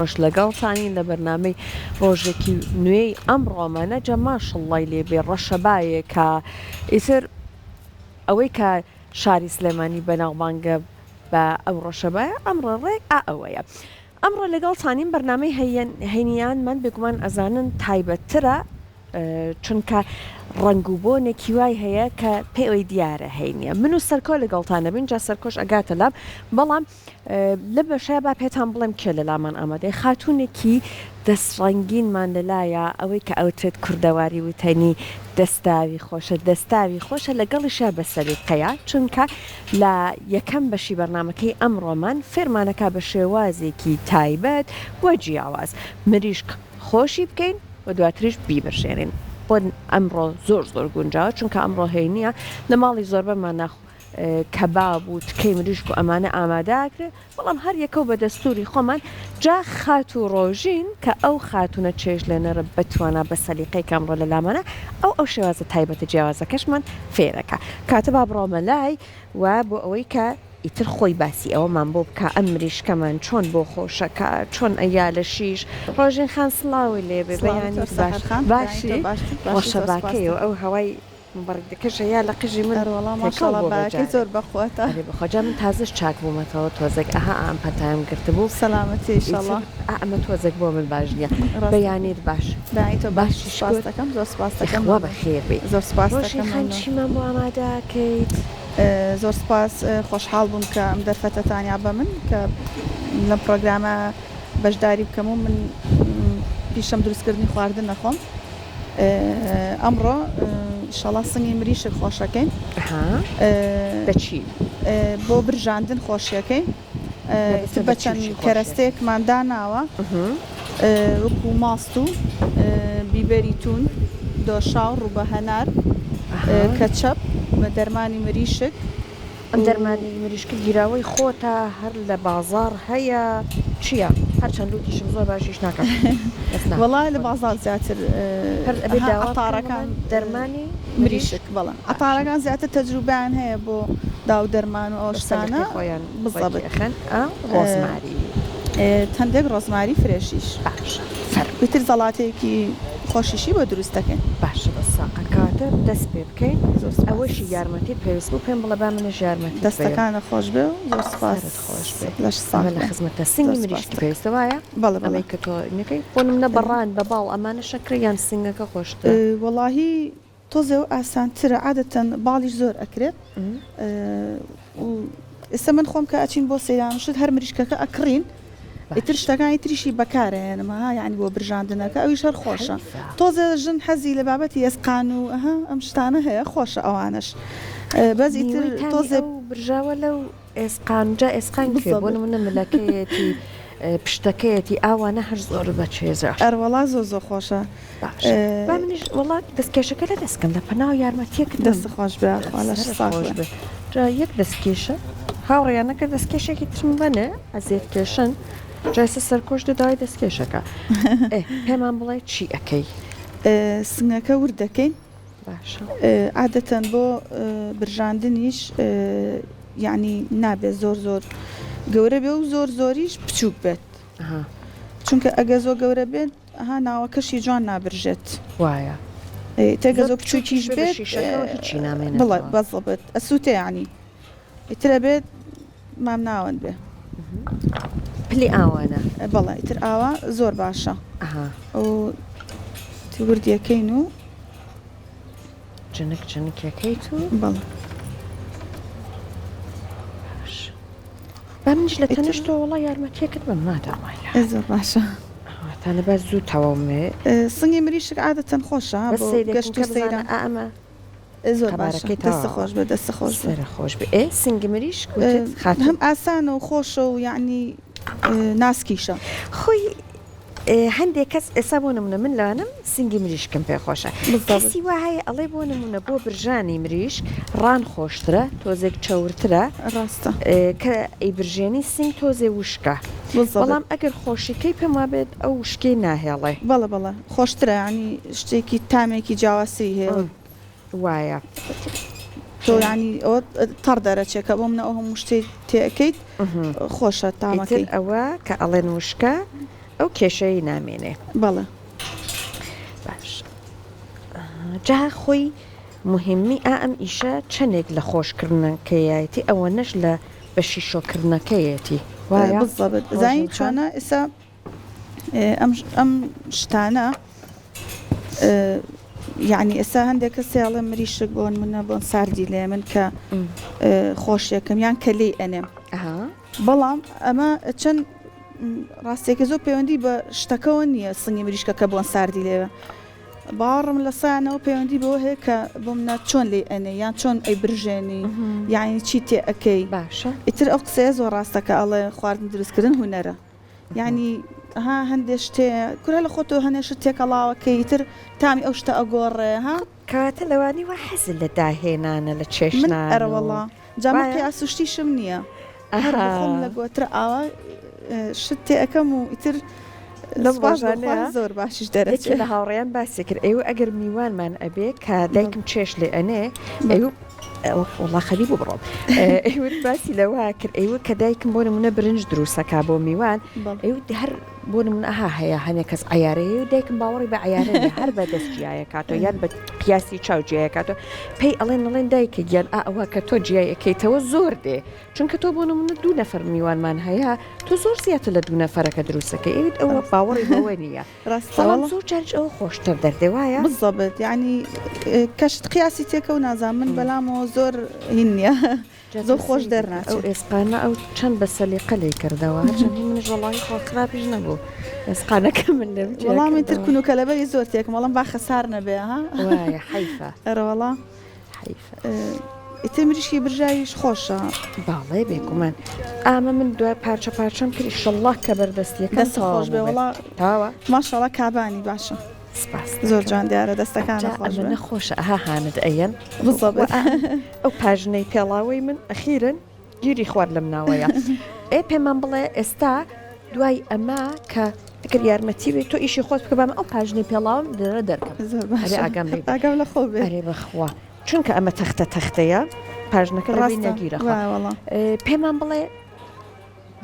ڕۆژ لەگەڵتانین لە بەرنامەی ڕۆژێکی نوێی ئەمڕۆمانە جا ماشەڵڵای لێ بێ ڕەشەبایەکە ئیتر ئەوەی کە شاری سلێمانی بەناوبانگە بە ئەو ڕەشەبایە ئەمڕۆ ڕێک ئا ئەوەیە ئەمڕۆ لەگەڵتانین بەرنامەی هەینیانمان بێگومان ئەزانن تایبەتترە چونکە ڕەنگ و بۆنێکی وای هەیە کە پێوەی دیارە هەینیە من و سەرکۆ لەگەڵتان نەبین جا سەرکۆش ئەگاتە لام بەڵام لەم بەشەیا با پێتان بڵێم کێ لە لامان ئامادەیە، خاتوونێکی دەست ڕەنگینمان لە لایە، ئەوەی کە ئەوترێت کوردەواری وتەنی دەستاوی خۆشە، دەستاوی خۆشە لەگەڵیشیا بە سەلیقەیە، چونکە لە یەکەم بەشی بەرنامەکەی ئەمڕۆمان فێرمانەکا بە شێوازێکی تایبەت و جیاواز مریشک خۆشی بکەین و دواتریش بیبرژێنین. بۆ ئەمڕۆ زۆر زۆر گونجاوە، چونکە ئەمڕۆ هەینییە، لە ماڵی زۆربەمانا کەباب و تکەی مریشک و ئەمانە ئامادە ئەکرێ، بەڵام هەر یەکەو بە دەستووری خۆمان، جا خاتوو ڕۆژین کە ئەو خاتوونە چێژلێنەرە بەتوانا بە سەلیقەی کە ئەمڕۆ لە لامانە، ئەو ئەو شێوازە تایبەتە جیاوازەکەشمان فێرەکا. کاتە با بڕۆمە لای و بۆ ئەوەی کە ئیتر خۆی باسی ئەوەمان بۆ بکا ئەم مریشکەمان چۆن بۆ خۆشەکا، چۆن ئەیا لە شیش. ڕۆژین خان سڵاوت لێ بێ، سڵاوت بەیانیت زۆر باش. سەحەر خان، بەیانی باشی؟ تۆ باشتر باشی زۆر سوپاس ڕەشەباکەی و دەکەم. ئەو هەوای مبەڕیدەکەش یا لە قژی من ئەروەڵا تێکەڵ ماشاڵا بووە بە بایەکەی جارێ. زۆر بەقوەتە. ئەرێ بەخوا جا من تازەش چاک بوومەتەوە تۆزێک ئەها ئەم پەتایم گرتبوو سەلامەتی ئیتر ئیشەڵا. ئا ئەمە تۆزێک بۆ من باش نیە ڕاست دەکەی. بەیانیت باش بەیانی تۆ باش باشی سوپاست شکور دەکەم زۆر سوپاست دەکەم یخوا مەمنون بەخێر بێی زۆر سوپاست ڕۆژین دەکەم خان مەمنون. چیمان بۆ ئامادە ئەکەیت؟ زۆر سوپاس خۆشحاڵ بووم کە ئەم دەرفەتەتان یا بە من کە لەم پڕۆگرامە بەشداری بکەم و من پیشەم دروستکردنی خواردنە خۆم. ئەمڕۆ ئیشەڵا سنگی مریشک خۆشەکەین. بە چی؟ بۆ برژاندن خۆشیەکەین. بە چەند کەرەستەیەکمان داناوە وەکو ماست و بیبەری تون، دۆشاو، ڕووبە هەنار، کەچەپ، دەرمانی مریشک. ئەم دەرمانی مریشکە گیراوەی خۆتە هەر لە بازاڕ هەیە چیە هەرچەند لوتیشم زۆر باش ئیش ناکات بەس نا وەڵا لە بازاڕ زیاتر هەر ئەبێ ئەها داوا بکەن عەتارەکان بڵێن دەرمانی مریشک مریشک بەڵێ باشە عەتارەکان زیاتر تەجروبەیان هەیە بۆ داو دەرمان و ئەو بە شتانە سەلیقەی خۆیان ڕێکی بزەبت ئەخەن ئا ڕۆزماری. هەندێک ڕۆزماری فرێشیش باشە فەرموو. ئیتر زەڵاتەیەکی خۆشیشی بۆ دروست دەکەین. باشە بەس ساقەکاتە دەست پێ بکەین زۆر سوپاس. ئەوەشی یارمەتیت پێویست بوو پێم بڵێ با منیش یارمەتیت بەیم. دەستەکانت خۆش بێ و زۆر سوپاس سەرت خۆش بێ لەشت ساغ ئەمە لە بێ خزمەتە زۆر سنگی سوپاست مریشکی دەکەم. پێویستە وایە؟ بەڵێ بەڵێ. ئەمەی کە تۆ نەکەی بۆ نمونە بە ڕان بە باڵ ئەمانە شەکرە یان سنگەکە خۆشترە؟ وەڵاهی تۆزێ ئەو ئاسانترە عادەتەن باڵیش زۆر ئەکرێت و ئێستا من خۆم کە ئەچین بۆ سەیران و شت هەر مریشکەکە ئەکڕین ئیتر شتەکانی تریشی بەکارئەیەنم ها یانی بۆ برژاندنەکە ئەویش هەر خۆشە تۆزێ ژن حەزی لە بابەتی ئێسقان و ها ئەم شتانە هەیە خۆشە ئەوانەش بەس ئیتر نیوەی تامی تۆزێ ئەو برژاوە لەو ئێسقان جا ئێسقان کوێ بۆ بالضبط. نمونە ملەکەیەتی پشتەکەیەتی ئاوانە هەر زۆر بەچێژە. ئەروەڵا زۆر زۆر خۆشە. باشە با منیش وەڵا دەستکێشەکە لە دەست کەم لە پەناو یارمەتیەکت بم. دەست خۆش بێ یاخوا لەشت سەرت ساغ خۆش بێ. بێ جا یەک دەستکێشە هاوڕێیانەکە دەستکێشێکی ترم بەنێ ئەزیەت کێشن جا ئێستا سەرکۆش دێ داوای دەستکێشەکە ئێ پێمان بڵێ چی ئەکەی؟ سنگەکە ورد دەکەین باشە. عادەتەن بۆ برژاندنیش یەعنی نابێت زۆر زۆر گەورە بێ و زۆر زۆریش بچووک بێت چونکە ئەگە زۆر گەورە بێت ئەها ناوەکەشی جوان نابرژێت. وایە. ئیتر گە زۆر زۆر بچووکیش بچووکیش بێ بە بێت شیشەکەوە هیچی بڵێ نامێنێتەوە. بەزەبت ئەسووتێ یانی ئیتر ئەبێت مامناوەند بێ. پلی ئاوانە. بەڵێ ئیتر ئاوا زۆر باشە. ئەها. و وردیەکەین و. جنک جنکەکەیت و. بەڵێ. باش. با منیش لە تەنیشتەوە وەڵا یارمەتیەکت بەم مادام وای لە ئێ زۆر باشە. تانە با زوو تەواوم بێ. سنگی مریشک عادەتەن خۆشە بەس بۆ سەیرێکم گەشت کە و بزانە سەیران. ئا ئەمە ئێ زۆر باشە قەبارەکەی دەست تەواوە. خۆش بێ دەست خۆش بێ. سەرە خۆش بێ ئێ سنگی مریشک وتت خاتوو. هەم ئاسانە و خۆشە و یەعنی ناسکیشە. خۆی هەندێک کەس ئێستا بۆ نمونە من لەوانەم سنگی مریشکم پێ خۆشە کەسی وا هەیە ئەڵێ بۆ نمونە بۆ برژانی مریشک ڕان خۆشترە تۆزێک چەورترە ڕاستە کە ئەیبرژێنی سنگ تۆزێ وشکە بەڵام ئەگەر خۆشیکەی پێم وابێت ئەو وشکەی ناهێڵێ. بەڵێ بەڵێ خۆشترە یانی شتێکی تامێکی جیاوازتری هەیە. وایە. تۆ یانی ئەوە تەڕ دەرەچێ کە بۆ منە ئەو هەموو شتەی تێ ئەکەیت خۆشە ئیتر تامەکەی. ئەوە کە ئەڵێن وشکە. ئەو کێشەی نامێنێ. بەڵێ. باش جا خۆی موهیمی ئا ئەم ئیشە چەنێک لە خۆش کردنەکەیایەتی ئەوەنەش لە بەشی شۆ کردنەکەیەتی وایە بالضبط زانی ڕۆژین خان؟ چۆنە ئیسا ئەم ئەم شتانە یعنی ئێستا هەندێک کەس هەیە ئەڵێ مریشک بۆ نمونە بۆن ساردی لێ من کە خۆشێکم یان کە لێی ئەنێم بەڵام ئەمە چەند ڕاستیەکە زۆر پەیوەندی بە شتەکەوە نییە سنگی مریشکەکە بۆن ساردی لێوە باوەڕم لە سایانەوە پەیوەندی بەوە هەیە کە بۆ منە چۆن لێی ئەنێ یان چۆن ئەی برژێنی یانی چی تێ ئەکەی باشە ئیتر ئەو قسەیە زۆر ڕاستە کە ئەڵێ خواردن دروستکردن هونەرە یانی ها هەندێ شتێ کورە لە خۆتەوە هەنێ شت تێکەڵاوەکەی ئیتر تامی ئەو شتە ئەگۆڕێ ها. کەواتە لەوانی وا حەزت لە داهێنانە لە من چێشتنان و ئەرەوەڵا جا من وایە؟ قیاس و شتیشم نییە هەر بۆ خۆم ئەها. لە گۆترە ئاوا شت تێ ئەکەم و ئیتر لەم سوپاس بۆ خوا ڕۆژانەیا زۆر باشیش یەکێ دەرەچێ. لە هاوڕێیان باسی کرد ئەیوو ئەگەر میوانمان ئەبێ کە بەڵێ. دایکم چێشت لێ ئەنێ بەڵێ. ئەیوو وەڵا خەریک بوو بڕۆم ئەیوت باسی لەوە کرد ئەیوت کە دایکم بۆ نمونە برنج دروستەکا بۆ میوان بەڵێ. ئەیوت هەر بۆ نمونە ئەها هەیە هەنێ کەس عەیارەیە و دایکم باوەڕی بە عەیارە نیە هەر بە دەست جیایە کاتەوە یان بە قیاسی چاو جیایە کاتەوە پێی ئەڵێن ئەڵێن دایکە گیان ئا ئەوە کە تۆ جیای ئەکەیتەوە زۆر دێ چونکە تۆ بۆ نمونە دوو نەفەر میوانمان هەیە تۆ زۆر زیاتر لە دوو نەفەرەکە دروستەکەی ئەویت ئەوە باوەڕی بەوە نییە ڕاستە بەڵام وەڵا. زۆر جاریش ئەوە خۆشتر دەردێ وایە؟ بزەبت یانی کەشت قیاسی تێکە و نازانم من بەلامەوە زۆر هین نییە جا زۆر تۆ خۆش سەیری کە ئەو دەرناچێ. ئێسقانە ئەو چەند بە سەلیقە لێی کردەوە هەرچەند هی منیش وەڵاهی خۆ خراپیش نەبوو ئێسقانەکە من لێم جیا وەڵا من تر کردەوە. کون و کەلەبەری زۆر تێکم وەڵام با خەسار نەبێ ها. وایە حەیفە. ئەرەوەڵا. حەیفە. ئیتر مریشکی برژاویش خۆشە. باڵێ بێگومان ئامە من دوای پارچە پارچەم کرد ئیشەڵڵا کە بەردەستیەکەم دەست تەواو خۆش بێ بووبێت وەڵا تەواوە؟ ماشاڵا کابانی باشە سپاس زۆر دەکەم جوان دیارە دەستەکانت جا خۆش ئەمە بێ. نەخۆشە ئەها هانت ئەیەن بزەبت. ئەو پاژنەی پێڵاوەی من ئەخیرن گیری خوارد لەم ناوەیا ئێ پێمان بڵێ ئێستا دوای ئەمە کە ئەگەر یارمەتی بێ تۆ ئیشی خۆت بکە با من ئەو پاژنەی پێڵاوم لێرە دەرکەم زۆر ئەرێ باشە ئاگام لێ بێ ئاگام لە خۆ بێ. ئەرێ بەخوا چونکە ئەمە تەختە تەختەیە پاژنەکە لە ڕاستە بینە گیرەخوا وایە وەڵا. پێمان بڵێ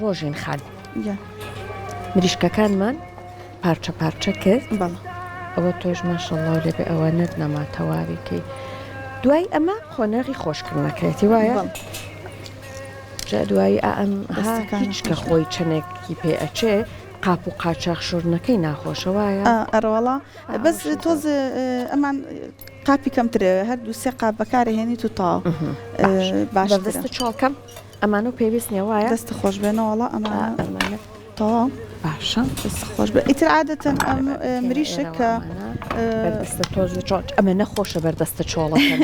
ڕۆژین خان گیان. مریشکەکانمان پارچە پارچە کرد. بەڵێ. ئەوە تۆش ماشەڵڵاو لێ بێ ئەوە نەت نەما تەواوی کەی دوای ئەمە قۆناغی خۆشکردنەکەیەتی وایە؟ بەڵێ. جا دوایی ئا ئەم ها دەستەکانت هیچ کە خۆش بێ. خۆی چەنێکی پێ ئەچێ قاپ و قاچاخ شۆردنەکەی ناخۆشە وایە؟ ئا ئەرەوەڵا ئا بەس ئەوەشم زۆر. تۆزێ ئەمان قاپی کەمترە هەر دوو سێ قاپ بەکارئەهێنیت و تەواو باش باشترە. بەردەستت چۆڵ کەم. ئەمانەو پێویست نیە وایە؟ دەست خۆش بێ نەوەڵا ئەمانە ئەمانە تەواو باشە دەست خۆش بێ ئیتر عادەتەن ئەم مریشک کە بەردەستە تۆز چۆڵ ئەمە نەخۆشە بەردەستە چۆڵەکەم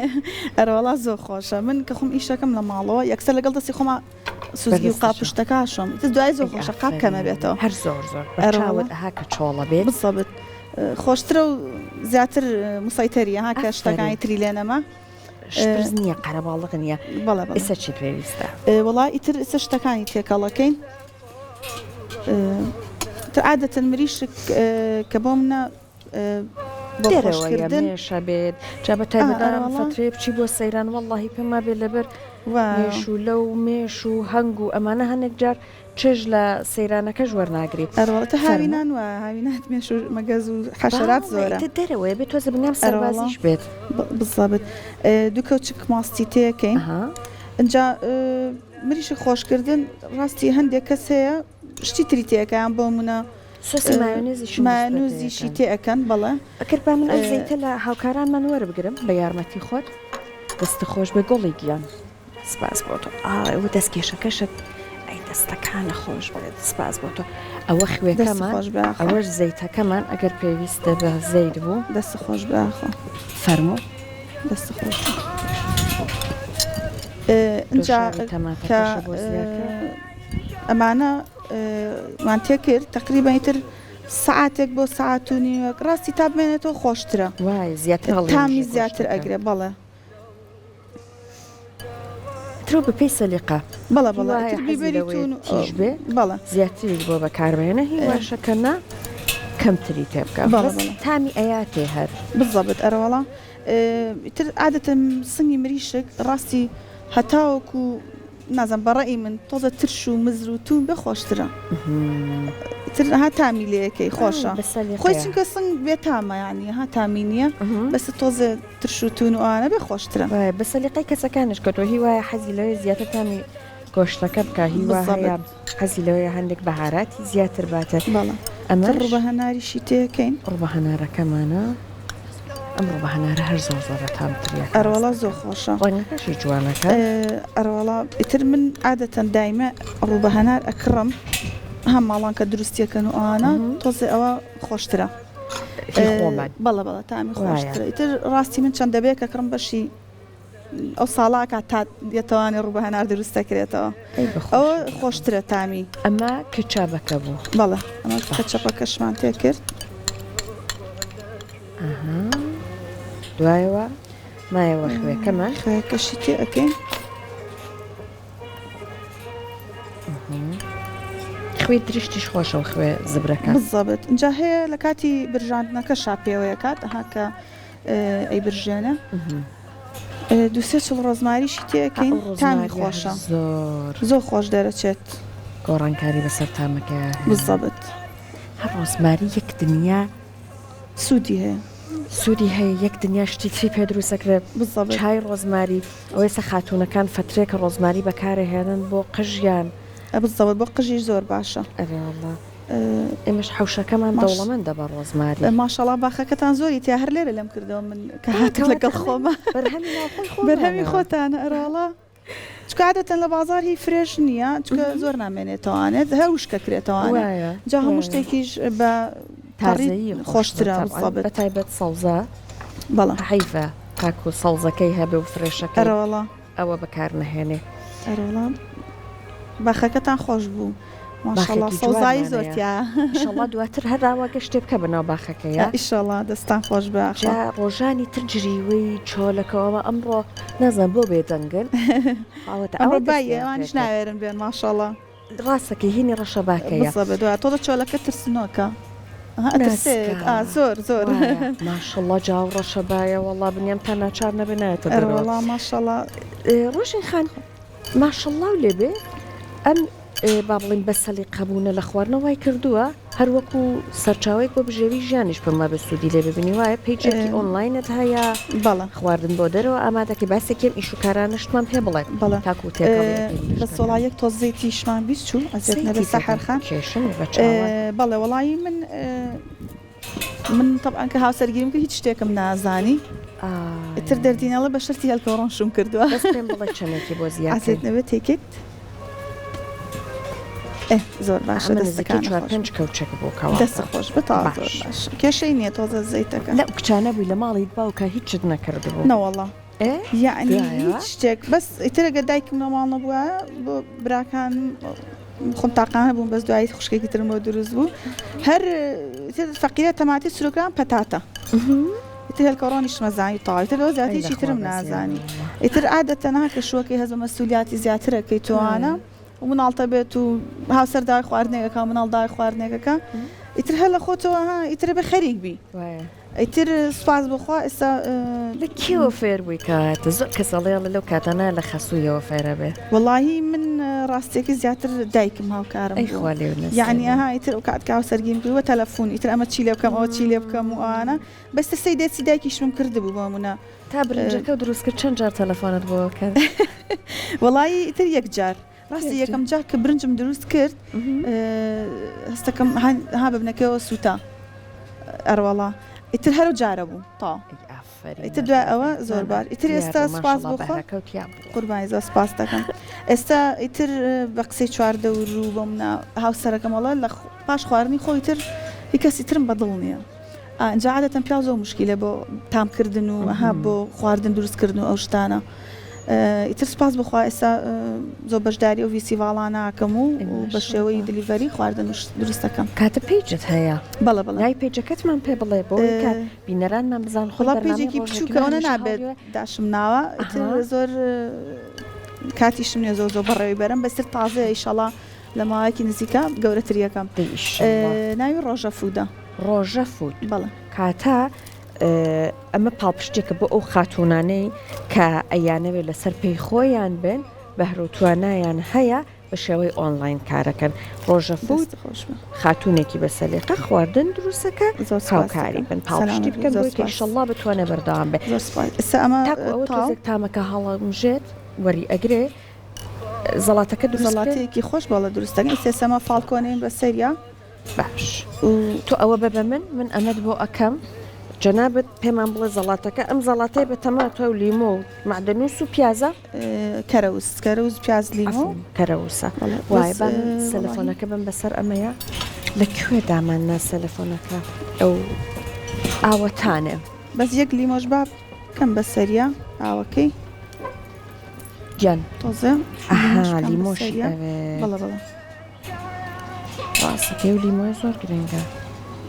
ئەرەوەڵا زۆر خۆشە من کە خۆم ئیشەکەم لە ماڵەوە یەکسەر لەگەڵ دەستی خۆما سوزگی و قاپشتەکاشم ئیتر دوای زۆر خۆشە قاپ کەمە بێتەوە هەر زۆر زۆر بەچاوت ئەها کە چۆڵە بێت بزەبت خۆشترە و زیاتر مسەیتەریە ها کە شتەکانی تری لێ نەما شپرز نییە قەرەباڵغ نییە بەڵێ بەڵێ ئێستا چی پێویستە؟ وەڵا ئیتر ئێستا شتەکانی تێکەڵەکەین تر عادەتەن مریشک کە بۆ منە بۆ دەرەوەیە خۆشکردن مێشە بێت جا بە تایبەت ئەم ئەرەوەڵا فەترەیە بچی بۆ سەیران وەڵڵاهی پێم وابێ لەبەر وایە مێشوولە و مێش و هەنگ و ئەمانە هەنێک جار چێژ لە سەیرانەکەش وەرناگری. ئەرەوەڵا تە فەرموو. هاوینان وایە هاوینان مێش و مەگەز و حەشەرات باڵێ زۆرە. ئیتر دەرەوەیە بێ تۆزێ بنیام ئەرەوەڵا سەربازیش بێت. بزەبت دوو کەوچک ماستی تێکەین ئەها. ئینجا مریشک خۆشکردن ڕاستی هەندێک کەس هەیە شتی تری تێکە یان بۆ نمونە سۆسی مایۆنێزیشی نووس بە مایۆنیزیشی تێکەن. تێ ئەکەن بەڵێ. ئەگەر با من ئەو زەیتە لە هاوکارانمان وەربگرم بە یارمەتی خۆت. دەستت خۆش بێ گوڵی گیان. سپاس بۆ تۆ ئای و دەست کێشەکەشت ئەی دەستەکانە خۆش بێت سپاس بۆ تۆ ئەوە دەست خوێکەمان خۆش بێ ئاخۆ. ئەوەش زەیتەکەمان ئەگەر پێویستە بە زەیت بوو دەست خۆش بێ ئاخۆ. فەرموو. دەست خۆش بێ. ئینجا دۆشاوی کە تەماتەکەشە بۆ زیاکە. ئەمانە مان تێکرد تەقریبەن ئیتر سەعاتێک بۆ سەعات و نیوێک ڕاستی تا بمێنێتەوە خۆشترە وای زیاتر هەڵیمژێ تامی زیاتر گۆشتەکە. ئەگرێ بەڵێ. ترۆ بە پێی سەلیقە. بەڵێ هی بەڵێ وا هەیە ئیتر حەزی بیبەری لەوەیە تون و تیژ بێ بەڵێ. زیاتریش بۆ بەکاربهێنە هی واشە کە نا کەمتری تێ بکە بەڵێ بەس بەڵێ. تامی ئەیاتێ هەر. بزەبت ئەرەوەڵا ئیتر عادەتەن سنگی مریشک ڕاستی هەتاوەکو نازانم بە ڕەئی من تۆزە ترش و مزر و تون بێ خۆشترە. تر ها تامی لێکەی خۆشە خۆی چونکە سنگ بێ تامە یانی ها تامی نییە بەس تۆزێ ترش و تون و ئەوانە بێ خۆشترە. وایە بە سەلیقەی کەسەکانش کەوتوە هی وایە حەزی لەوەیە زیاتر تامی گۆشتەکە بکا هی وا هەیە حەزی لەوەیە هەندێک بەهاراتی زیاتر باتە بەڵێ ئەمەش ڕووبە هەناریشی تێکەین. ڕووبە هەنارەکەمانە ئەم ڕووبە هەنارە هەر زۆر زۆر بە تامتر یە ئەرەوەڵا زۆر خۆشە. ڕەنگەکەشی جوانەکە. ئەرەوەڵا ئیتر من عادەتەن دایمە ڕووبە هەنار ئەکڕم ها ماڵان کە دروستیەکەن و ئەوانە تۆزێ ئەوە خۆشترە. هی خۆمان. بەڵێ بەڵێ تامی خۆشترە ئیتر ڕاستی من چەند دەبێ کە کڕم بەشی ئەو ساڵە ئەکات تا دێتەوانێ ڕوو بە هەنار دروست دەکرێتەوە ئەوە خۆشترە تامی. ئەمە کەچابەکە بوو. بەڵێ ئەمە کەچەپەکەشمان تێکرد. ئەها دوایەوە مایەوە خوێکەمان. خوێکەشی تێ ئەکەین. خوێی درشتیش خۆشە و خوێ زبرەکە. بزەبت ئینجا هەیە لە کاتی برژاندنەکەشا پێوەیەکات ئەها کە ئەی برژێنە دوسێ چڵ ڕۆزماریشی تێکەین تامی خۆشە زۆر زۆر خۆش دەرەچێت گۆڕانکاری بەسەر تامەکەیا هێنا. بزەبت. هەر ڕۆزماری یەک دنیا سوودی هەیە. سوودی هەیە یەک دنیا شتی تری پێ دروست ئەکرێت بزەبت. چای ڕۆزماری ئەوە ئێستا خاتوونەکان فەترێکە ڕۆزماری بەکارەهێنن بۆ قژیان. بزەبت بۆ قژیش زۆر باشە. ئەرێ وەڵا. ئێمەش حەوشەکەمان دەوڵەمەندە بە ڕۆزماری. ماشەڵا باخەکەتان زۆری تیا هەر لێرە لێم کردەوە من کە هاتم لەگەڵ خۆمە بەرهەمی ناوخۆی خۆمانە. بەرهەمی خۆتانە ئەرەوەڵا چونکە عادەتەن لە بازاڕ هی فرێش نییە چونکە زۆر نامێنێتەوانێت هەر وشکە کرێتەوانێ جا هەموو شتێکیش بە تازەیی خۆشترە بە تایبەت سەوزە بەڵێ حەیفە تاکو سەوزەکەی هەبێ و فرێشەکەی ئەرەوەڵا. ئەوە بەکار نەهێنێ. ئەرەوەڵا باخەکەتان خۆش بوو ماشەڵا باخێکی سەوزایی جوانمان زۆر هەیە تیایە. ئیشەڵا دواتر هەر ئاوا گەشتێ بکە بەناو باخەکەیا. ئیشەڵا دەستان خۆش بێ ئاخۆ. جا ڕۆژانی تر جریوەی چۆلەکەوە ئەمڕۆ نازانم بۆ بێدەنگن خاوەتە ئەمڕۆ ئاوا بایە دەستیان ئەوانیش پێکرد. ناوێرن بێن ماشەڵا. ڕاستەکەی هینی ڕەشەباکەیە. بزەبت وایە تۆزە چۆلەکە ترسنۆکە ئەها ئەترسێت ناسکە ئا زۆر زۆر. وایە ماشەڵا جا ئەو ڕەشەبایە وەڵا بنیام تا ناچار نەبێ نایەتە دەرەوە. ئەرەوەڵا ماشەڵا. ڕۆژین خان ماشەڵاو لێبێ ئەم با بڵێین بە سەلیقە بوونە لە خواردنە وای کردووە هەر وەکو سەرچاوەیەک بۆ بژێوی ژیانیش پێم وابێ سوودی لێ ببینی وایە پەیجێکی ئۆنلاینت هەیە بەڵێ خواردن بۆ دەرەوە ئامادەکەی باسێکی ئەم ئیش و کارانەشتمان پێ بڵێ بەڵێ تاکو تێکەڵی ئەکەین بە بەس وەڵا شتەکان. یەک تۆز زەیتیشمان بیر چوو ئەزیەت نەبێ زەیتی سەحەر تێدا خان کێشە نیە بە چاوان. بەڵێ وەڵایی من من تەبعەن کە هاوسەرگیریم کرد هیچ شتێکم نازانی ئیتر دەردی نەڵێ بە شەرتی هێلکەوڕۆن شوم کردووە. بەس پێم بڵێ چەنێکی بۆ زیاد ئەزیەت کەین. نەبێ تێکەیت ئێ زۆر باشە ئەمە نزیکەی دەستەکانت چوار خۆش پێنج بێ. کەوچەک بوو کەواتە. دەستت خۆش بێ تەواو زۆر باش. باشە کێشەی نییە تۆزە زەیتەکە. لەو کچانە بووی لە ماڵیت باوکا هیچت نەکردبوو. نەوەڵا. ئێ یەعنی دوایەوە؟ هیچ شتێک بەس ئیتر ئەگەر دایکم لە ماڵ نەبوایە بۆ براکانم خۆم تاقانە بووم بەس دوایی خوشکێکی ترم بۆ دروست بوو هەر ئیتر فەقیرە تەماتی سروکران پەتاتە ئیتر هێلکە ڕۆنیشمە زانی تەواو ئیتر لەوە زیاتر ئەی هیچی لەخوا ترم بەزیان نازانی وەڵا. ئیتر عادەتەن ها کە شووەکەی هەست بە مەسولیاتی زیاترەکەی تۆوانە و مناڵتە بێت و هاوسەر داوای خواردنێکەکە و مناڵ داوای خواردنێکەکە ئیتر هەر لە خۆتەوە ها ئیتر بێ خەریک بی وایە. ئیتر سوپاس بۆ خوا ئێستا. لە کێوە فێر بووی کەواتە زۆر کەس ئەڵێ ئەڵێ لەو کاتانە لە خەسوویەوە فێرە بێ. وەڵاهی من ڕاستیەکەی زیاتر دایکم هاوکارم ئەی بوو خوا لێو یەعنی نەسێنێ. ئەها ئیتر ئەو کات کە هاوسەرگیریم کردووە تەلەفون ئیتر ئەمە چی لێ بکەم ئەوە چی لێ بکەم و ئەوانە بەس سەی دەستی دایکیشمم کردبوو بۆ منە. تا برنجەکەو دروست کرد چەند جار تەلەفۆنت بۆ کرد؟ وەڵاهی ئیتر یەک جار. ڕاستە یەکەم جار کە برنجم دروست کرد هەستەکەم ها ببنەکەەوە سووتا ئەرواڵا ئیتر هەرو جارە بوو تا ئیتر دوای ئەوە زۆر بار ئیتر ئێستا سپاس بۆ خوا قوربانی زۆر سپاس دەکەم ئێستا ئیتر بە قسەی چواردەور و بۆ منە هاوسەرەکەم وەڵا لە پاش خواردنی خۆی تر هی کەسی ترم بەدڵ نییە ئینجا عادەتەن پیاو زۆر موشکیلە بۆ تامکردن و ها بۆ خواردن دروستکردن و ئەو شتانە ئیتر سوپاس بۆ خوا ئێستا زۆر بەشداری ئەو ڤیستیڤاڵانە ئەکەم و بە شێوەی delivery خواردن دروست دەکەم. کاتە page ت هەیە؟ بەڵێ بەڵێ. ناوی page ەکەتمان پێ بڵێ بۆ ئەوەی کە بینەرانمان بزانن خۆی وەڵا بەرنامەی page ێکی ڕۆژێک بچووکە ئەوەنە هەمیشە نابێت هەوڵی داشم ناوە ئیتر ئەها. زۆر کاتیشم نییە زۆر زۆر بەڕێوەی بەرم بەس تر تازەیە ئیشەڵا لە ماوەیەکی نزیکا گەورەتر یەکەم. دەی ئیشەڵا. ناوی ڕۆژە food ە. ڕۆژە food. بەڵێ. کاتە ئەمە پاڵپشتێکە بۆ ئەو خاتوونانەی کە ئەیانەوێت لەسەر پێی خۆیان بن، بەهرە و توانایان هەیە. بە شێوەی ئۆنڵاین کارەکەن ڕۆژە فود دەست خۆش بێ. خاتوونێکی بە سەلیقە خواردن دروستەکە زۆر سوپاس هاوکاری دەکەم. بن پاڵپشتی سەلامەت بی بکەن زۆر بۆی کە سوپاس. ئیشەڵڵا بتوانێ بەردەوام بێ زۆر سوپاس. ئێستا ئەمە تاکو ئەوە تاو. تۆزێک تامەکە هەڵەمژێت وەری ئەگرێ زەڵاتەکە دروست بکرێ. زەڵاتەیەکی خۆش بەڵێ دروست دەکەین. ئێستا ئەمە فاڵکۆنەین بە سەریا. باش تۆ ئەوە بە بە من من ئەمەت بۆ ئەکەم جەنابت پێمان بڵێ زەڵاتەکە ئەم زەڵاتەیە بە تەماتە و لیمۆ و مەعدەنوس و پیازە؟ کەرەوز کەرەوز پیاز لیمۆ عەفوو کەرەوسە وایە با من سەلەفۆنەکە بم بەسەر ئەمەیە لە کوێ دامان نا سەلەفۆنەکە ئەو ئاوەتانێ. بەس یەک لیمۆش با بکەم بەسەریا ئاوەکەی. گیان تۆزێ ئەها لیمۆشی ئەوێ. بەڵێ بەڵێ. ڕاستەکەی و لیمۆیە زۆر گرنگە.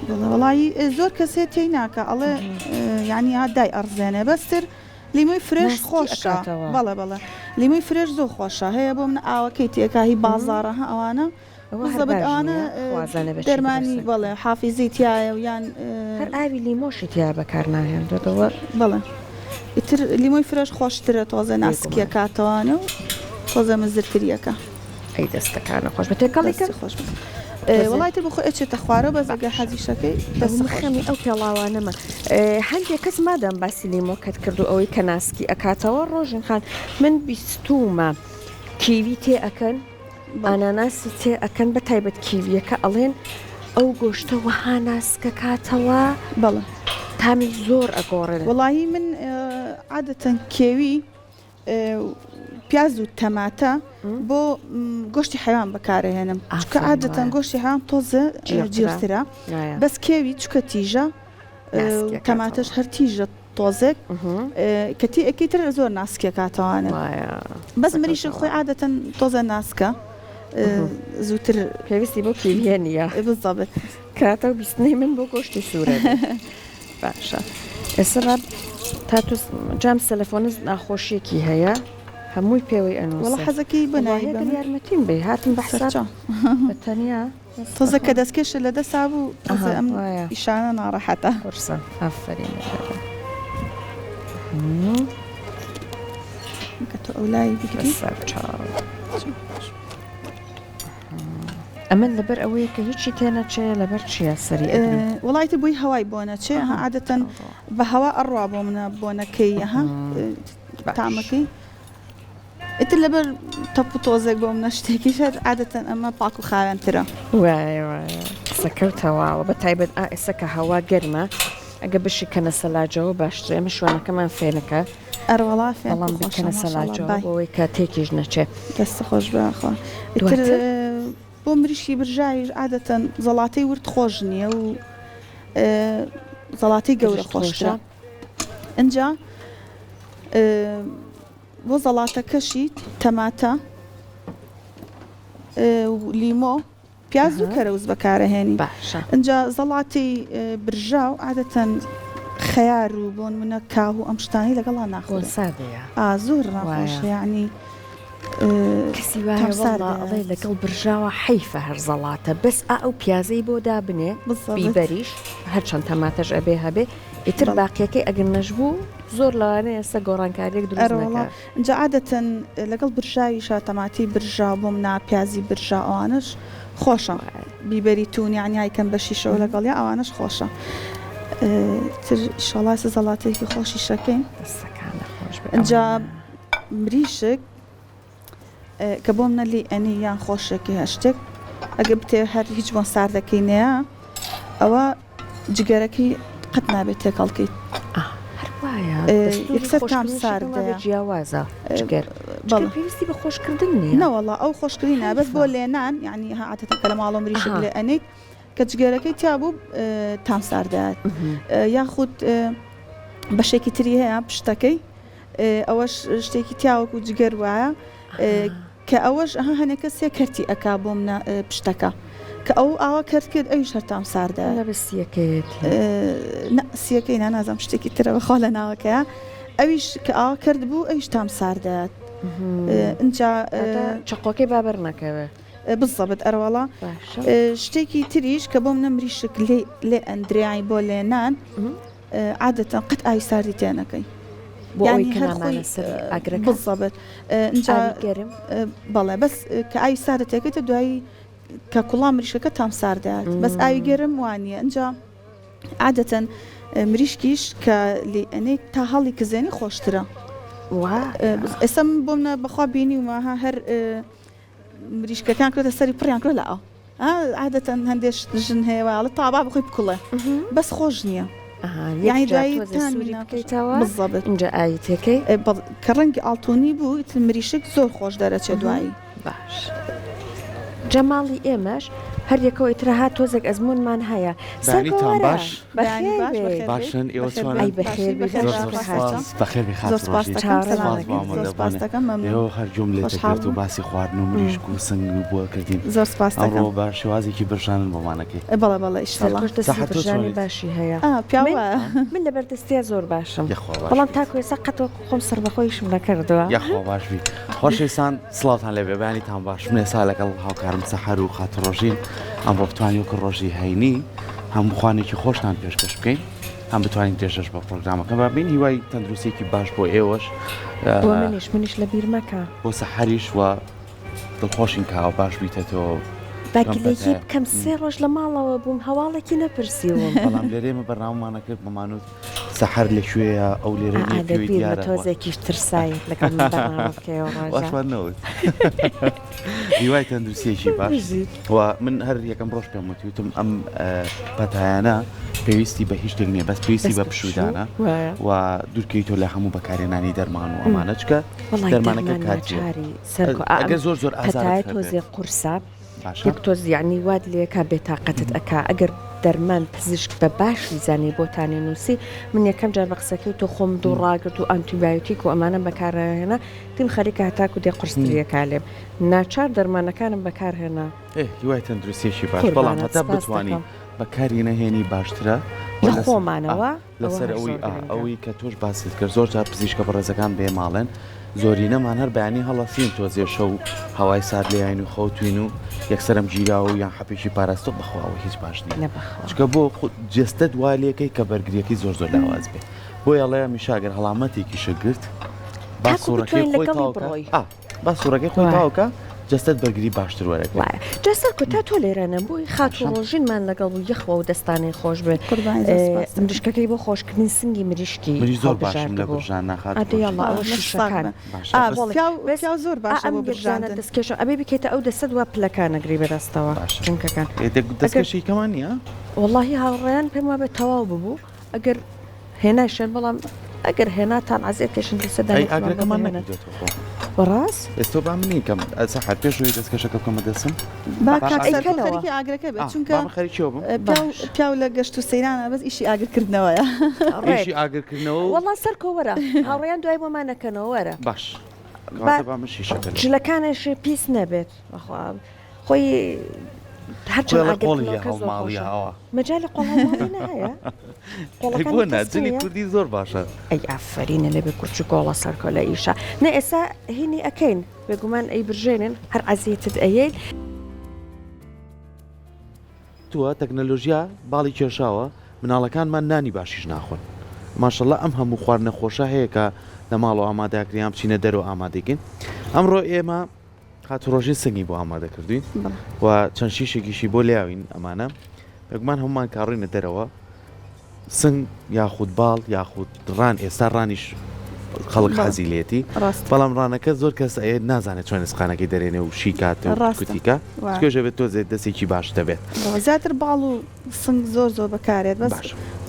بەڵێ وەڵایی زۆر کەسێ تێی ناکا ئەڵێ یانی ها دای ئەڕزێنێ بەس تر لیمۆی فرێش ناسکی خۆشە ئەکاتەوە. بەڵێ بەڵێ لیمۆی فرێش زۆر خۆشە هەیە بۆ من ئاوەکەی تێکا هی بازاڕە ها ئەوانە ئەوە هەر بزەبت باش ئەوانە نییە خوازانە بە چی دەرمانی دروستە بەڵێ حافیزەی تیایە و یان هەر ئاوی لیمۆشی تیا بەکار ناهێنرێتەوە. بەڵێ ئیتر لیمۆی فرێش خۆشترە تۆزێ بێگومان. ناسکیەکاتەوانێ و تۆزێ مزرتریەکە. ئەی دەستەکانە خۆش بێ تێکەڵی کەن دەستی خۆش بێ وەڵای تر بخۆ ئەچێتە خوارەوە بەس ئەگەر باشە حەزیشەکەی دەست ئەومە خۆش خەمی بێ. ئەو پێڵاوانەمە هەندێک کەس مادام باسی لیمۆکەت کرد و ئەوەی کە ناسکی ئەکاتەوە ڕۆژین خان من بیستوومە کیوی تێ ئەکەن بەڵێ. ئاناناسی تێ ئەکەن بە تایبەت کیویەکە ئەڵێن ئەو گۆشتە وەها ناسکەکاتەوە بەڵێ. تامی زۆر ئەگۆڕێ. وەڵایی من عادەتەن کێوی پیاز و تەماتە بۆ گۆشتی حەیوان بەکارئەهێنم چونکە عادەتەن گۆشتی حەیوان تۆزێ جیڕترە بەس کێوی چونکە تیژە تەماتەش هەر تیژە تۆزێک کە تی ئەکەی تر زۆر ناسکیەکاتەوانێ بەس مریشک خۆی عادەتەن تۆزێ ناسکە زووتر پێویستی بۆ کیویە نییە بالضبط کاتە و بیستنەی من بۆ گۆشتی سوورە باشە ئێستا با تا تۆ جام سەلەفۆنە ناخۆشیەکی هەیە هەمووی پێوەی وەڵا ئەنووسێ حەزەکەی بۆ وەڵاهی ناوی ئەگەر بەمن یارمەتیم بەی هاتم بە حساب سەرچاو بە تەنیا بەس تۆزە بەخوا کە دەستکێشت لە دەسا بوو تۆزە ئەها ئەم وایە ئیشانە ناڕەحەتە. قورسە ئافەرین لەگەر کە تۆ ئەولای بگری. بەسەرچاو ئەمە لەبەر ئەوەیە کە هیچی تێنەچێ لەبەر چیە سەری ئەگری؟ وەڵا ئیتر بۆی هەوای بۆ نەچێ ئەها عادەتەن بە هەوا ئەڕوا بۆ منە بۆنەکەی ئەها تامەکەی ئیتر لەبەر تەپ و تۆزێک بۆ منە شتێکیش هەر عادەتەن ئەمە پاک و خاوێنترە. وایە وایە قسەکەو تەواوە بە تایبەت ئا ئێستا کە هەوا گەرمە ئەگە بشیکەنە سەلاجەوە باشترە ئێمە شوێنەکەمان فێنکە. ئەرەوەڵا فێنک بەڵام و خۆشە بیکەنە ماشاءاللە سەلاجەوە بای. بۆ ئەوەی کە تێکیش نەچێ. دەست خۆش بێ یاخوا. ئیتر دواتر؟ بۆ مریشکی برژاویش عادەتەن زەڵاتەی ورد خۆش نییە و زەڵاتەی گەورە برشت خۆشترە. خۆشە. ئینجا بۆ زەڵاتەکەشی تەماتە و لیمۆ پیاز و کەرەوز بەکارئەهێنی باشە. ئینجا زەڵاتەی برژاو عادەتەن خەیار و بۆ نمونە کاهو ئەم شتانەی لەگەڵا ناخورێ بۆن سادەیە ئا زۆر ناخۆشە وایە. یەعنی کەسی وایە تام وەڵا ساردە ئەڵێ لەگەڵ برژاوە حەیفە هەر زەڵاتە بەس ئا ئەو پیازەی بۆ دابنێ بالضبط. بیبەریش هەرچەند تەماتەش ئەبێ هەبێ ئیتر بەڵێ. باقیەکەی ئەگەر نەشبوو زۆر لەوانەیە ئێستا گۆڕانکاریەک دروست ئەرەوەڵا نەکا. ئینجا عادەتەن لەگەڵ برژاویشا تەماتەی برژاو بۆ منا پیازی برژاو ئەوانەش خۆشە بیبەری تون یانی هایکەن بە شیشەوە لەگەڵیا ئەوانەش خۆشە تر ئیشەڵا ئێستا زەڵاتەیەکی خۆشیش ئەکەین دەستەکانت خۆش بێ ئینجا ئەوانە. مریشک کە بۆم نە لێی ئەنێی یان خۆشێکی هەر شتێک ئەگەر بتەوێ هەر هیچ بۆن ساردەکەی نەیە ئەوە جگەرەکەی قەت نابێت تێکەڵ کەیت. هەر وایە دەستوری یەکسەر تام خۆشکردنی سارد شتەکە دەیە. جیاوازە جگەر جگەر بەڵێ. پێویستی بە خۆشکردن نییە. نەوەڵا ئەو خۆشکردنی نا بەس حەیفە. بۆ لێنان یانی ها عادەتەن کە لە ماڵەوە مریشک ئەها. لێ ئەنێیت کە جگەرەکەی تیا بوو تام سارد دەیات یاخود بەشێکی تری هەیە پشتەکەی ئەوەش شتێکی تیا وەکو جگەر وایە کە ئەوەش ئەها هەنێ کەس سێ کەرتی ئەکا بۆ منە پشتەکە کە ئەو ئاوا کەرت کرد ئەویش هەر تام ساردە. نەبێ سیەکەیەتی. نا سیەکەی نا نازانم شتێکی ترە بەخوا لە ناوەکەیە ئەویش کە ئاوا کەرت بوو ئەویش تام ساردە ئینجا چەقۆکەی با بەر نەکەوێ. بزەبت ئەرەوەڵا باشە. شتێکی تریش کە بۆ منە مریشک لێ لێ ئەندرێ یانی بۆ لێنان عادەتەن قەت ئاوی ساردی تێ نەکەی. بۆ ئەوەی یانی کە هەر خۆی نامانە سەر ئاگرەکە بزەبت ئینجا ئاوی گەرم. بەڵێ بەس کە ئاوی ساردە تێکەیتە دوایی کە کوڵا مریشکەکە تام ساردات بەس ئاوی گەرم وانیە ئینجا عادەتەن مریشکیش کە لێی ئەنێی تا هەڵی کزێنی خۆشترە ئێستا من بۆم نە بەخوا بینیومە ها هەر مریشکەکان کرێتە سەری پڕیان کرد لە ئاو عادەتەن هەندێک ژن هەیە واڵە تابا بخۆی بکوڵێ بەس خۆش نییە یعنی دوایی تامی بکەیتەوە بالضبط اینجا ئاوی تێکەی کە ڕەنگی ئاڵتونی بوو ئیتر مریشک زۆر خۆش دەرەچێ دوایی. باش جا ماڵی ئێمەش هەر یەکەوە ئیتر ها تۆزێک ئەزموونمان هەیە بەیانیتان سەرکەوەرە باش. بەیانی بەخێر باش بێی. بەخێر بێیت باشن ئێوە بەخێر چۆنن؟ ئەی بێیت بەخێر باشی بێی بەخێر زۆر باشی زۆر بێی خاتوو سپاس بەخێر بێی زۆر خاتوو سپاس ڕۆژین دەکەم چاوەڕێمان سپاس سەلامەت بۆ ئەکەین زۆر سپاس ئامادەبوونت دەکەم مەمنون ئێوە هەر گوێم لێ خۆشحاڵ دەگرت و بووم باسی خواردن و مریشک و سنگ و بووە کردین زۆر سپاس ئەمڕۆ دەکەم بە شێوازێکی برژانن بۆمان ئەکەی بەڵێ بەڵێ ئیشەڵا سەرکۆش دەستی سەحەر تۆ برژانی چۆنیت؟ باشی هەیە ئا پیاو من وایە من لەبەر دەستیا زۆر باشم یەخوا باش بەڵام بیت تاکو ئێستا قەت وەکو خۆم سەربەخۆیشم نەکردووە. یەخوا باش بیت خۆشەویستان سڵاوتان لێبێ بەیانیتان باش من ئێستا لەگەڵ هاوکارم سەحەر و خاتوو ڕۆژین ئەمڕۆ بتوانین وەکو ڕۆژی هەینی هەم خوانێکی خۆشتان پێشکەش بکەین هەم بتوانین درێژەش بە پرۆگرامەکە بابین هیوای تەندروستێکی باش بۆ ئێوەش بۆ منیش منیش لە بیر مەکە بۆ سەحەریش و دڵخۆشین کە ئاوا باش بیتەتەوە با لەم گلەیی پەتایە. بکەم سێ ڕۆژ لە ماڵەوە بووم هەواڵێکی نەپرسیوم. بەڵام لێرە ئێمە بەرنامەمانە کرد بەمانوت سەحەر لە کوێیە ئەو لێرە ئا نییە لە پێوەی بیرمە دیارە تۆزێکیش ترسای لەگەڵ من بەرنامە بکەیەوە ڕۆژە. واشمان نەوت هیوای تەندروستیەکی باش بژیت. و من هەر یەکەم ڕۆژ پێم وتی وتم ئەم پەتایانە پێویستی بە هیچ شتێک نییە بەس پێویستی بەس بە بە پشوو پشوودانە وایە. و دوورکەویتەوە لە هەموو بەکارهێنانی دەرمان و ئەمانە چکە وەڵای دەرمانەکە دەرمان کاتیە ناچاری سەرکۆ ئا ئەم ئەگەر زۆر زۆر ئازارت پەتایە هەبێت تۆزێ قورسە باشە. یەک تۆز یەعنی وات لێکا بێتاقەتت ئەکا ئەگەر دەرمان پزیشک بە باشی زانی بۆتانی نوسی من یەکەم جار بە قسەکەی تۆ خۆم دوور ڕاگرت و ئانتیبایۆتیک و ئەمانەم بەکار هێنا دیم خەریکە هەتاکو دێ قورستری ئەکا لێم ناچار دەرمانەکانم بەکار هێنا. ئێ هیوای تەندروستیەکی باش بەڵام قوربانت هەتا سپاست بتوانی دەکەم. بەکاری نەهێنی باشترە و لە لەسەر ئا خۆمانەوە ئەوە لەسەر هەر ئەوەی زۆر ئا گرنگە. ئەوەی کە تۆش باست کرد زۆر جار پزیشکە بەڕێزەکان بێ ماڵێن زۆرینەمان هەر بەیانی هەڵەسین تۆزێ شەو هەوای سارد لێیاین و خەوتوین و یەکسەرم گیراوە و یان حەپێکی پاراستوە بەخوا ئەوە هیچ باش نییە نە بەخوا. چونکە بۆ خو جەستەت وا لێکەی کە بەرگریەکەی زۆر زۆر لاواز بێ بۆیە ئەڵێ هەمیشە گەر هەڵامەتێکیشت گرت با تاکو سوڕەکەی بتوانین خۆی لەگەڵی تەواو کە بڕۆی. ئا با سوڕەکەی خۆی وایە. تەواو کە جەستەت بەرگری باشتر وەرەگرێ. وایە جا سەرکۆ تا تۆ لێرە نەبووی خاتوو باشە. ڕۆژینمان لەگەڵ بوو یەخوا و دەستانەی خۆش بێ قوربانی زۆر سپاس دەکەم. مریشکەکەی بۆ خۆشکردنی سنگی مریشکی منیش زۆر باشم لە هەڵبژاردبوو برژاندنا خاتوو ئەدی ڕۆژین. یاڵڵا ئەوە لەش ساغ شیشەکان بن. باشە ئا بەس بەڵێ پیاو بەس پیاو زۆر ئا باشە ئەم بۆ یەک دانە برژاندن. دەستکێشە ئەبێ بیکەیتە ئەو دەستت وا پلەکان ئەگری بەدەستەوە باشە جنکەکان ئێ دە ئەگەر دەستکێشی کەمان نییە؟ وەڵاهی هاوڕێیان پێم وابێ تەواو ببوو ئەگەر هێنایشیان بەڵام ئەگەر هێناتان عەزێت کێشن دەسە ئەی دانێکمان بۆ ئاگرەکەمان بهێنن نەکردۆتەوە خۆ. بەڕاست؟ ئێستۆ با من نیکەم سەحەر پێش ئەوەی دەستکێشەکە بکەمە دەستم با با کاک ئەی ئاگر سەرکۆ کەنەوە. خەریکی ئاگرەکە بێت ئا چونکە با من خەریکیەوە بم. پیاو باش. پیاو لە گەشت و سەیرانە بەس ئیشی ئاگر کردنەوەیە. ڕێک. ئیشی ئاگر کردنەوە و وەڵا سەرکۆ وەرە هاوڕێیان دوای بۆمان ئەکەنەوە وەرە. باش با کەواتە با من شیشەکە لێ جلەکانیشی پیس نەبێت بەخوا خۆی هەرچەند خۆی ئەڵێ ئاگر قۆڵی لێ کردنەوەکە زۆر هەڵماڵیە خۆشە ئەوە. مەجالی قۆڵ هەڵماڵی نەهەیە؟ ئەی قۆڵەکانی بۆ نا کەس جلی هەیە؟ کوردی زۆر باشە. ئەی ئافەرینە لێ بێ کورچ و کۆڵە سەرکۆ لە ئیشە نە ئێسا هینی ئەکەین بێگومان ئەی برژێنن هەر عەزیەتت ئەیەین. توە تەکنەلۆژیا باڵی کێشاوە مناڵەکانمان نانی باشیش ناخۆن ماشەڵا ئەم هەموو خواردنە خۆشە هەیە کە لە ماڵەوە ئامادەکرێ یان بچینە دەرەوە ئامادەی کەین ئەمڕۆ ئێمە خاتوو ڕۆژین سنگی بۆ ئامادە کردوین و چەند شیشێکیشی بۆ لیاوین ئەمانە بێگومان هەمومان کاڕینە دەرەوە سنگ یاخود باڵ یاخود ڕان ئێستا ڕانیش خەڵک حەزی لێتی بەڵام ڕانەکە زۆر کەس ئەیە نازانێت چۆن ئێسقانەکەی دەرێنێ و شیکات و کوتیکە کێژە بێت تۆزێت دەستێکی باش دەبێت زیاتر باڵ و سنگ زۆر زۆر بەکارێت بەس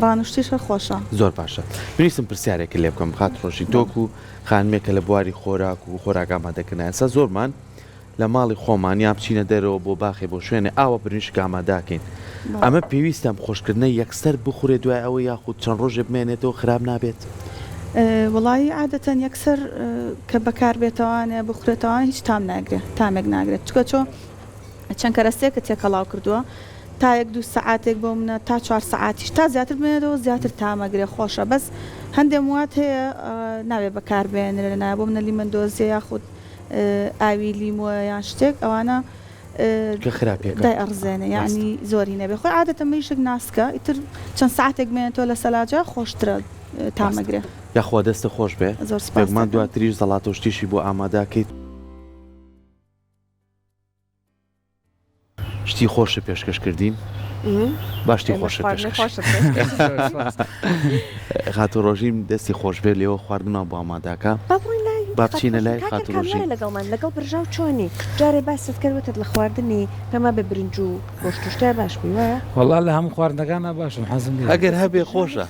ڕانوشتیش هەر خۆشە زۆر باشە منیسم پرسیارێکە لێ بکەم خات ڕۆژی تۆک و خانمێکە لە بواری خۆراک و خۆراک ئامادەکردن ئێستا زۆرمان لە ماڵی خۆمان یان بچینە دەرەوە بۆ باخێ بۆ شوێنێ ئاوا برنیشک ئاماداکەین ئەمە پێویستە ئەم خۆشکردنە یەکسەر بخورێ دوای ئەوە یاخود چەند ڕۆژێ بمێنێتەوە خراپ نابێت؟ وەڵایی عادەتەن یەکسەر کە بەکار بێتەوانێ بخورێتەوانێ هیچ تام ناگرێ تامێک ناگرێت چونکە چۆ چەند کەرەستەیەکت تێکەڵاو کردووە تا یەک دوو سەعاتێک بۆ منە تا چوار سەعاتیش تا زیاتر بمێنێتەوە زیاتر تامەگرێ خۆشە بەس هەندێ موات هەیە نابێ بەکار بێنرێ لەنایە بۆ منە لیمەندۆزیە یاخود ئاوی لیمۆیە یان شتێک ئەوانە کە خراپیەکە دای ئەڕزێنێ یانی زۆری نەبێ خۆی عادەتەن مریشک ناسکە ئیتر چەند سەعاتێک بمێنێتەوە لە سەلاجە خۆشترە تامەگرێ. یاخوا دەستت خۆش بێ زۆر سپاست بێگومان دەکەم. دواتریش زەڵاتە و شتیشی بۆ ئامادەکەیت. شتی خۆشت پێشکەش کردین با شتی خۆشت پێشکەش خاتوو ڕۆژین دەستی خۆش بێت لێوە خواردنمان بۆ ئامادەکە با بچینە لای خاتوو ڕۆژین لەگەڵمان لەگەڵ برژاو چۆنی جارێ باست کرد وتت لە خواردنی پێما بە برنج و گۆشت و شتە باش بووی وایە وەڵا لە هەموو خواردنەکانا باشم حەزم لێیە ئەگەر هەبێ خۆشە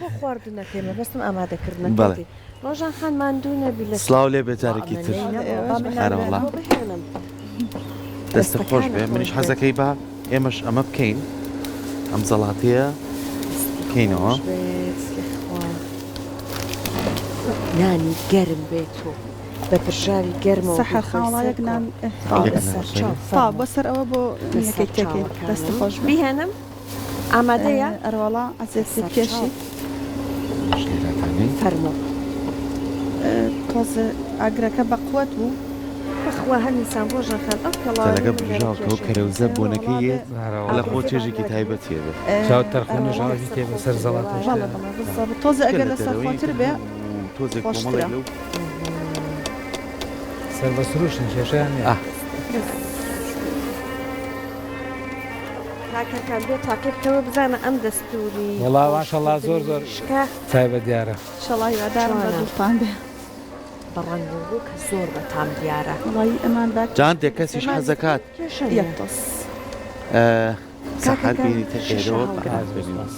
بۆ خواردنەکەی مەبەستم ئامادەکردنەکەیەتی ڕۆژان خان ماندوو نەبی لە سڵاو لێ بێ جارێکی تر ئەرەوەڵا دەستت خۆش بێ منیش حەزەکەی با ئێمەش ئەمە بکەین ئەم زەڵاتەیە بکەینەوە نانی گەرم بێت و بە برژاوی گەرمەوە سەحەر خان وەڵا یەک نان تا بۆ سەر ئەوە بۆ یەکەی تێکەی دەست خۆش بێ بیهێنم ئامادەیە؟ ئەرەوەڵا عەزێت بکێشی. فەرموو. تۆزێ ئاگرەکە بە قوەت بوو. بەخوا هەمیسان ڕۆژان خان ئەو پێڵاوانەی تەلەکە من برژاو کە دەرەکێشێ. کەرەوزە بۆنەکەی یێت لە خۆ چێژێکی تایبەتی هەبێت. چاوت تەرخونیش ئاوی تێ بەسەر زەڵاتەش بەڵێ بەڵێ بالضبط تۆزێ جگە ئەگەر لە لەسەر دەرەوەی خۆتر بێ هەموو تۆزێک خۆشترە. کۆمەڵێک لەو سەر بە سروشتن کێشەیان نییە. ئاه. کاک هەرکان بێ تاقی بکەوە بزانە ئەم دەستوری وەڵا خۆش ماشەڵا زۆر کردنی زۆر مریشکە تایبەت دیارە. ئیشەڵا هیوادارم بە چۆنە؟ دڵتان بێ. بە ڕەنگ و ڕوو کە زۆر بە تام دیارە. وەڵایی ئەمان با جا هەندێک کەسیش ئەمان حەزەکات کێشە یەک نیە. تۆز. کاکە سەحەر کان بینیتە شیشە ئێرەوە هەڵگرە. بە سپاس.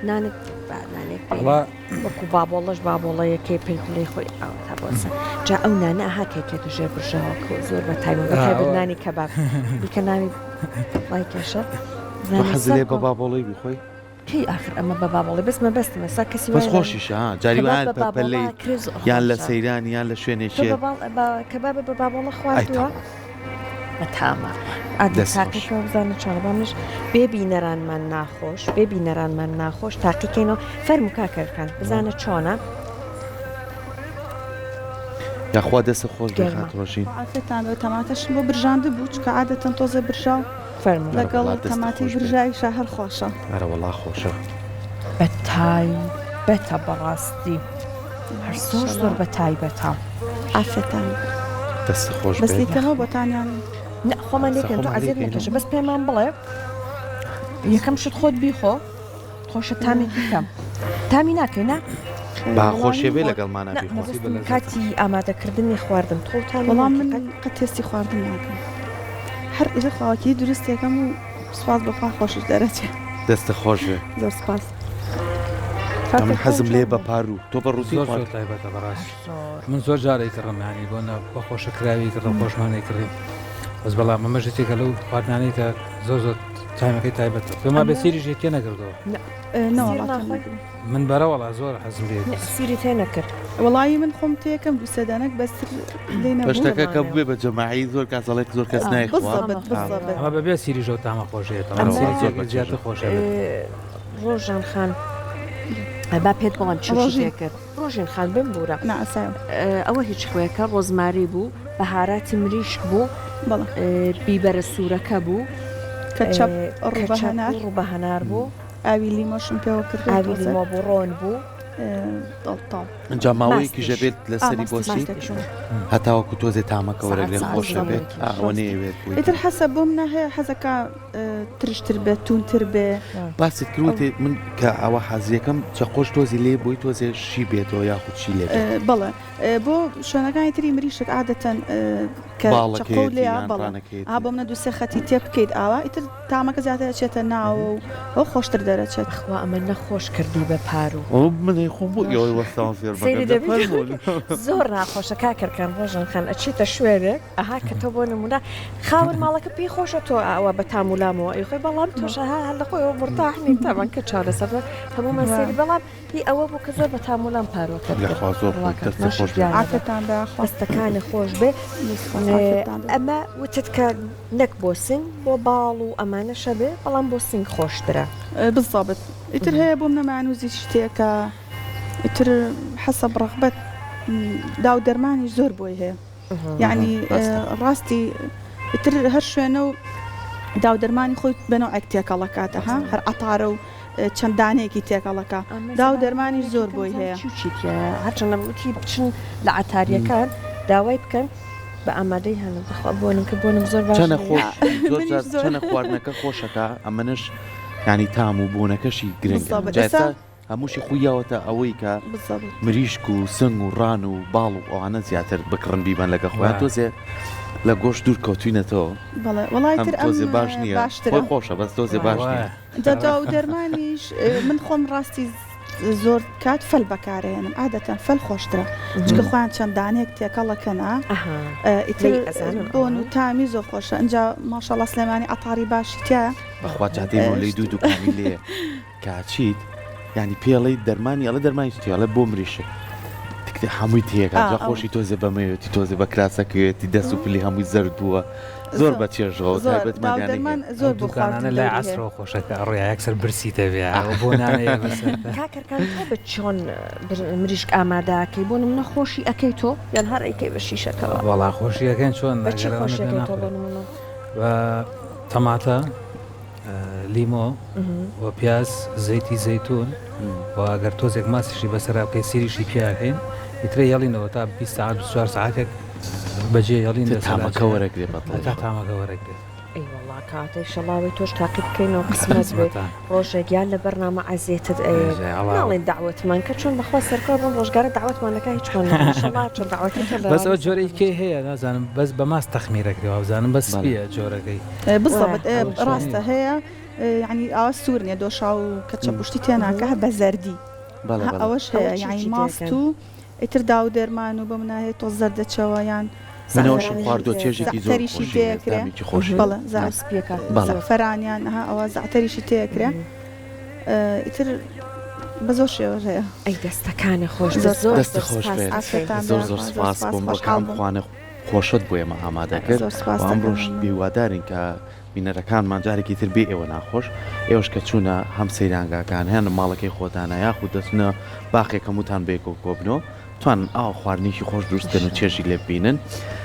نانت با نانێک بێنە. وەڵا وەکو بابۆڵەش بابۆڵەیەکەی پێی پلەی خۆی ئاوەتا بۆسە جا ئەو نانە ئەها کەی کێتە ژێر برژاوەکەوە زۆر بە تایبەت بە تایبەت نانی کەباب بیکە ناوی ڵای کێشە تۆ حەزت لێ بە بابۆڵەی بیخۆی؟ کەی ئاخر ئەمە بە بابۆڵەی بەس مەبەستم ئێستا کەسی بەس وای خۆشیشە ها جاری کەباب وایە بە بە بابۆڵە پەلەی کرێ زۆر یان لە خۆشە سەیران یان لە تۆ شوێنێکێ بە باڵ بە کەبابە بە بابۆڵە ئەی خواردووە؟ تەمام بەتامە ئادی دەست خۆش. تاقیکەوە بزانە چۆنە با منیش بێ بینەرانمان ناخۆش بێ بینەرانمان ناخۆش تاقیکەینەوە فەرموو کاک ئەرکان بزانە چۆنە. یاخوا دەستت خۆش بێ گەرمە. خاتوو ڕۆژین. خوا عافیەتان بێ تەماتەشم بۆ برژاندبوو چونکە عادەتەن تۆزێ برژاو فەرموو. لەگەڵ ئەرەوەڵا دەستت تەماتەی خۆش بێت. برژاویشا هەر خۆشە. ئەرەوەڵا خۆشە. بەتایبەتە بەڕاستی هەر زۆر زۆر بەتایبەتە. عافیەتان بێ. دەستت خۆش بەس بێت. لیکەنەوە بۆتان یان. نا خۆمان سە لێکەن تۆ خۆمان عەزیەت لێکەینەوە. نەکێشە بەس پێمان بڵێ یەکەم شت خۆت بیخۆ خۆشە تامێکی کەم تامی ناکەی نا؟ با خۆشێ بێ لەگەڵمانا نا بیخۆ. مەبەستم کاتی ئامادەکردنی خواردن تۆ تامی وەڵا ناکەی من قەت؟ قەت تێستی خواردن ناکەم هەر ئیتر خواوەکی دروستێکەم و سوپاس بۆ خوا خۆشیش دەرەچێ. دەستت خۆش بێ. زۆر سوپاس. من حەزم لێ بە پاروو تۆ بە ڕووتی زۆر زۆر تایبەتە بەڕاست من زۆر جار ئەیکڕم یانی بۆ نە بە خۆشە کراوی کڕم خۆشمان ئەیکڕین بەس بەڵام ئەمەش یەکێکە لەو خواردنانەی کە زۆر زۆر تامەکەی تایبەتە پێم وابێ سیریش تێ نەکردەوە نەوەڵا من بەرەوەڵا زۆر حەزم لێ سیری تێ نەکرد وەڵایی من خۆم تێکەم دوو سێ دانەک بەس لێ نەبوو پشتەکە کە ببێ بە جەماعی زۆر کەس ئەڵێ زۆر کەس نایخوا بالضبط بالضبط ئەمە بەبێ سیریش ئەو تامە خۆشەیە تەمام ئەمە سیری زۆر تێکرد زیاتر خۆشە بێت ڕۆژان خان با پێت بڵێم چی ڕۆژین. تێکرد ڕۆژین خان بمبورە نا ئاسایە ئەوە هیچ خوێکە ڕۆزماری بوو بەهاراتی مریشک بوو بەڵێ بیبەرە سوورەکە بوو کەچەپ ڕوو بە کەچەپ هەنار و ڕوو بە هەنار بوو ئاوی لیمۆشم پێوە کردووە ئاوی تۆزێک لیمۆ بوو ڕۆن بوو تاو ئینجا ماوەیەکیش ماستیش. ئەبێت لەسەری ماستیش بۆسی تێکردووە. هەتاوەکو تۆزێ تامەکە وەرەگرێ سەعات خۆشە بێت سەعات ئا ئەوە نەیەوێت بۆی ئیتر حەسە بۆم نا هەیە حەزەکا ترشتر بێ توونتر بێ. باست کرد وتی من کە ئەوە حازریەکەم چەقۆش تۆزی لێ بۆی تۆزێ شی بێتەوە یاخود چی لێ بێت. بەڵێ بۆ شوێنەکانی تری مریشک عادەتەن کە چەقۆ باڵەکەیەتی لێیە یان بەڵێ ڕانەکەیەتی. ئا بۆ منە دوو سێ خەتی تێ بکەیت ئاوا ئیتر تامەکە زیاتر ئەچێتە ناوە و ئەو خۆشتر دەرەچێت. بەخوا ئەمە نەخۆش کردی بە پاروو. ئەوە من ئەی خۆم بۆ ئێوەی وەستاوم فێر بەکەم سەیری دە دەبی فەرموون. زۆر ناخۆشە کاک ئەرکان ڕۆژان خان ئەچیتە شوێنێک ئەها کە تۆ بۆ نمونە خاوەن ماڵەکە پێی خۆشە تۆ ئاوا بە تام و لامەوە ئەیخۆی بەڵام تۆش ئەها هەر لە خۆیەوە مورتاح نی تەبعەن کە چاو لەسەر هەموومان سەیری بەڵام هی ئەوە بوو کە زۆر بە تام و لام پارووەکەت کرد یاخوا زۆر خۆش ڕواکە دەستت ماشی خۆش بێ. گیانە بە عافێتان بێ یاخوا. دەستەکانی خۆش بێ دەست خۆش عافێتان بێ. ئەمە وتت کە نەک بۆ سنگ بۆ باڵ و ئەمانەشە بێ بەڵام بۆ سنگ خۆشترە. بالضبط ئیتر هەیە بۆم نەمانوزی شتێکە ئیتر حەسەب ڕەغبەت داو دەرمانیش زۆر بۆی هەیە یەعنی ڕاستی ئیتر هەر شوێنە و داو دەرمانی خۆی بە نەوعێک تێکەڵەکات ئەها هەر عەتارە و. چەند دانەیەکی تێکەڵەکا داو دەرمانیش زۆر بۆی هەیە. چی و چی تیایە هەرچەندە وتی بچن لە عەتاریەکان داوای بکەن بە ئامادەی هەنە بەخوا بۆنم کە بۆنم زۆر باش چەنە نییە. خۆش زۆر منیش جار زۆر. چەنە خواردنەکە خۆشەکا ئەمەنەش یانی تام و بۆنەکەشی گرنگە بالضبط جا ئێستا ئێستا هەمووشی خوی یاوەتە ئەوەی کە بالضبط. مریشک و سنگ و ڕان و باڵ و ئەوانە زیاتر بکڕن بیبەن لەگە خۆیان وا. تۆزێ لە گۆشت دوور کەوتوینەتەوە بەڵێ وەڵای هەم تر ئەم تۆزێ باش نییە باشترە. خۆی خۆشە بەس تۆزێ باش نییە. وایە. جا دوا و دەرمانیش من خۆم ڕاستی زۆر کات فەل بەکارەیەنم عادەتەن فەل خۆشترە چونکە خۆیان چەند دانەیەک تێکەڵەکەن ئیتر بۆن و تامی زۆر خۆشە ئینجا ماشەڵا سلێمانی عەتاری باشی تیایە. بەخوا جادەی مۆلەی دوو دوکانی لێیە کە ئەچیت یانی پێی ئەڵێی دەرمانی ئەڵێ دەرمانی چی ئەڵێ بۆ مریشک تکتێ هەمووی تێکا جا خۆشی تۆزێ بەمەیەتی تۆزێ بە کراسەکەیەتی دەست و پلی هەمووی زەرد بووە زۆر بە چێژەوە تایبەتمەندیانەی دەرمان هەیە. زۆر ئەو بۆ دوکانانە خواردن لای دەوری هەیە. عەسرەوە خۆشە کە ئەڕۆی یەکسەر برسیت ئەبێ ئەوە بۆ نانەیە بەسەرتا. کاک ئەرکان تۆ بە چۆن مریشک ئامادە ئەکەی بۆ نمونە خۆشی ئەکەی تۆ یان هەر ئەیکەی بە شیشەکەوە؟ وەڵا خۆشی ئەکەین چۆن بە چی ئەگەر ئەوەنە خۆشی پێ ئەکەی تۆ بۆ ناخورێ نمونە؟ بە تەماتە لیمۆ و پیاز زەیتی زەیتون و ئەگەر تۆزێک ماسیشی بەسەرا بکەین سیریشی پیاکەین ئیترە یەڵینەوە تا 20 ساعت 24 ساعتێک بەجێ یەڵین تر تامەکە وەرەگرێ بەدڵی تا تامەکە وەرەگرێت. ئەی وەڵا کاتە ئیشەڵا وەی تۆش تاقی بکەینەوە قسمەت بێ ڕۆژێک یان لە بەرنامە عەزێتت ئەیەن ناڵێن دەعوەتمان کە چۆن بەخوا سەرکەوە بەم ڕۆژگارە دەعوەتمان دەکا هیچمان ناکا ئیشەڵا چەند دەعوەتێکە بەس بەوانە ئەوە جۆرێکی کەی هەیە نازانم بەس بە ماست تەخمیرەکرێ وابزانم بەس سپیە جۆرەکەی. بالضبط ڕاستە هەیە یانی ئاوا سوور نیە دۆشاو و کەچەپ و شتی تێناکا هەر بە زەردی ها ئەوەش هەیە یانی ماست و ئیتر داو دەرمان و بەم ناهێ تۆز زەردەچەوە یان من ئەوەشم خواردووە چێژێکی زۆر زەعتەریشی خۆشی تێ هەیە ئەکرێ تامێکی خۆشی بەڵێ هەیە بەڵێ زەعفەران یان ها ئەوە زەعتەریشی تێ ئەکرێ ئیتر بە زۆر شێوەش هەیە. ئەی دەستەکانت خۆش بێت زۆر زۆر دەستت زۆر خۆش سوپاست بێت ئەکەین. عافیەتان بێ زۆر زۆر زۆر سوپاس سوپاس بۆ ئەمڕۆ کە خۆشحاڵ ئەم بووم. خوانە خۆشەت بۆ ئێمە ئامادە کرد زۆر و سوپاست دەکەم ئەمڕۆش مەمنون. هیوادارین کە بینەرەکانمان جارێکی تر بێ ئێوە ناخۆش ئێوەش کە چوونە هەم سەیرانگاکان هەن ماڵەکەی خۆتانە یاخود دەچنە باخێک هەمووتان بەیەکەوە کۆبنەوە بتوانن ئاوا خواردنێکی خۆش دروست کەن و چێژی لێ ببینن.